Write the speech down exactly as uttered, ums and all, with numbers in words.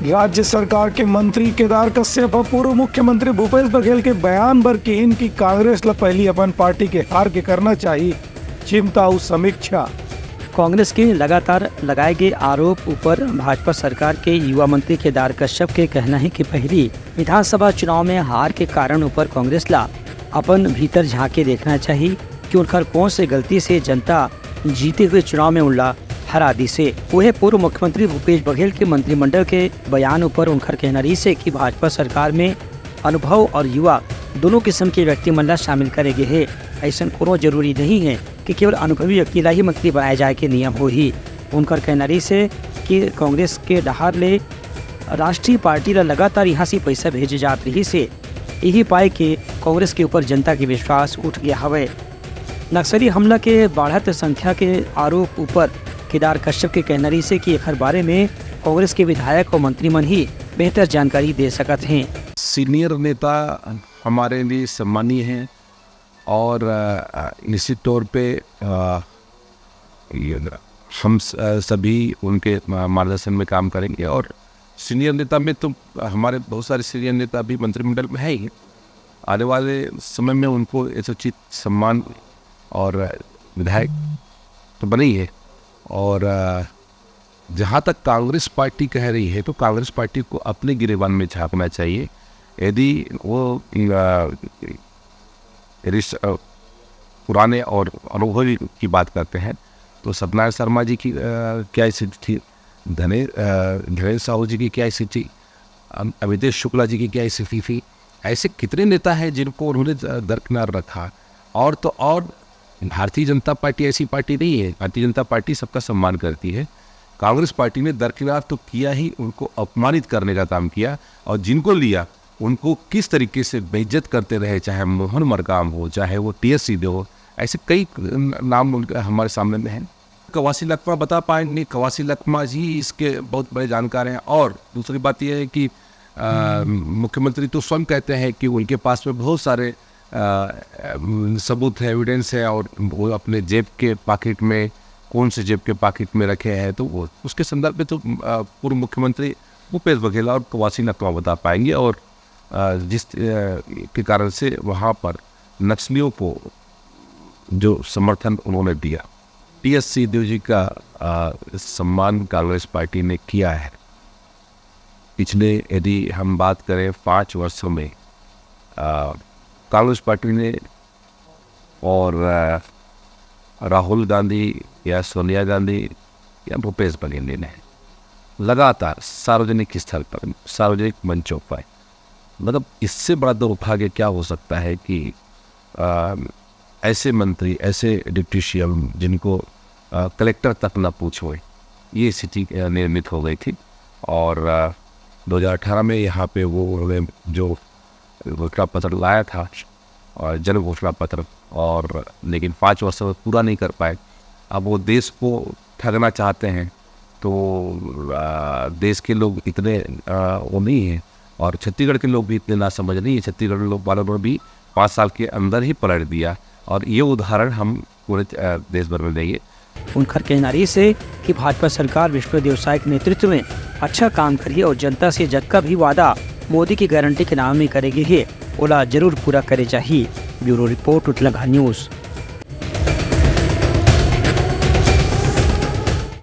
राज्य सरकार के मंत्री केदार कश्यप ह पूर्व मुख्यमंत्री भूपेश बघेल के बयान बर किहिन कि कांग्रेस ल पहिली अपन पार्टी के हार के करना चाही चिंता अउ समीक्षा। कांग्रेस के लगातार लगाए गए आरोप ऊपर भाजपा सरकार के युवा मंत्री केदार कश्यप के कहना है कि पहिली विधानसभा चुनाव में हार के कारण ऊपर कांग्रेस ला अपन भीतर झांक के देखना चाहिए कि उनकर कौन से गलती से जनता जीते हुए चुनाव में उनला हरा दिसे। उहे पूर्व मुख्यमंत्री भूपेश बघेल के मंत्रिमंडल के बयान ऊपर उनकर कहना रहिसे कि भाजपा सरकार में अनुभव और युवा दोनों किस्म के व्यक्ति मन ला शामिल करे गे हे। अइसन कोनो जरूरी नहीं है कि केवल अनुभवी व्यक्ति ला ही मंत्री बनाए जाए के नियम होही। उनकर कहना रहिसे कि कांग्रेस के डहार ले राष्ट्रीय पार्टी ला लगातार यहाँ से पैसा भेजे जात रहिसे, यही पाए के कांग्रेस के ऊपर जनता के विश्वास उठ गया हवे। नक्सली हमला के बाढ़त संख्या के आरोप ऊपर केदार कश्यप के कहना रहिसे कि एखर बारे में कांग्रेस के विधायक और मंत्री मन ही बेहतर जानकारी दे सकत हैं। सीनियर नेता हमारे लिए सम्मानीय हैं और अ, निश्चित तौर पे अ, ये हम स- अ, सभी उनके अ, मार्गदर्शन में काम करेंगे। और सीनियर नेता में तो हमारे बहुत सारे सीनियर नेता अभी मंत्रिमंडल में है ही। आने वाले समय में उनको यथोचित सम्मान और विधायक तो बने ही है। और अ, जहाँ तक कांग्रेस पार्टी कह रही है, तो कांग्रेस पार्टी को अपने गिरेबान में झांकना चाहिए। यदि वो अ, यदि स- अ, पुराने और अनुभवी की बात करते हैं, तो सत्यनारायण शर्मा जी की अ, क्या स्थिति थी, धने अ, धीरेन्द्र साहू जी की क्या स्थिति थी, अम- अमितेश शुक्ला जी की क्या स्थिति थी। ऐसे कितने नेता हैं जिनको उन्होंने द- दरकिनार रखा। और तो और, भारतीय जनता पार्टी ऐसी पार्टी नहीं है। भारतीय जनता पार्टी सबका सम्मान करती है। कांग्रेस पार्टी ने दरकिनार तो किया ही, उनको अपमानित करने का काम किया। और जिनको लिया, उनको किस तरीके से बेइज्जत करते रहे, चाहे मोहन मरकाम हो, चाहे वो टी एस सिंहदेव हो। ऐसे कई नाम उनके हमारे सामने में हैं। कवासी लखमा बता पाएंगे। कवासी लखमा जी इसके बहुत बड़े जानकार हैं। और दूसरी बात यह है कि अ, मुख्यमंत्री तो स्वयं कहते हैं कि उनके पास में बहुत सारे अ, सबूत है, एविडेंस है, और वो अपने जेब के पॉकेट में, कौन से जेब के पॉकेट में रखे हैं, तो वो उसके संदर्भ में तो अ, पूर्व मुख्यमंत्री भूपेश बघेल और कवासी लखमा बता पाएंगे। और अ, जिस अ, के कारण से वहाँ पर नक्सलियों को जो समर्थन उन्होंने दिया, टी एस सिंहदेव जी का अ, सम्मान कांग्रेस पार्टी ने किया है। पिछले यदि हम बात करें पाँच वर्षों में, अ, कांग्रेस पार्टी ने और अ, राहुल गांधी या सोनिया गांधी या भूपेश बघेल ने लगातार सार्वजनिक स्थल पर, सार्वजनिक मंचों पर, मतलब, इससे बड़ा दुर्भाग्य क्या हो सकता है कि अ, ऐसे मंत्री, ऐसे डिप्टी सी एम जिनको अ, कलेक्टर तक न पूछो, ये स्थिति अ, निर्मित हो गई थी। और अ, दो हज़ार अठारह में यहाँ पे वो उन्होंने जो घोषणा पत्र लाया था, और जन घोषणा पत्र, और लेकिन पाँच वर्ष में पूरा नहीं कर पाए। अब वो देश को ठगना चाहते हैं, तो अ, देश के लोग इतने अ, वो नहीं है, और छत्तीसगढ़ के लोग भी इतने नासमझ नहीं है। छत्तीसगढ़ लोग वालों ने भी पाँच साल के अंदर ही पलट दिया, और ये उदाहरण हम पूरे अ, देश भर में देंगे। उनकर कहना रहिस हे कि भाजपा सरकार विष्णुदेव साय के नेतृत्व में अच्छा काम करही और जनता से जतका भी वादा मोदी की गारंटी के नाम में करे गे हे, ओला जरूर पूरा करे जाही। Bureau report, Utlanga news.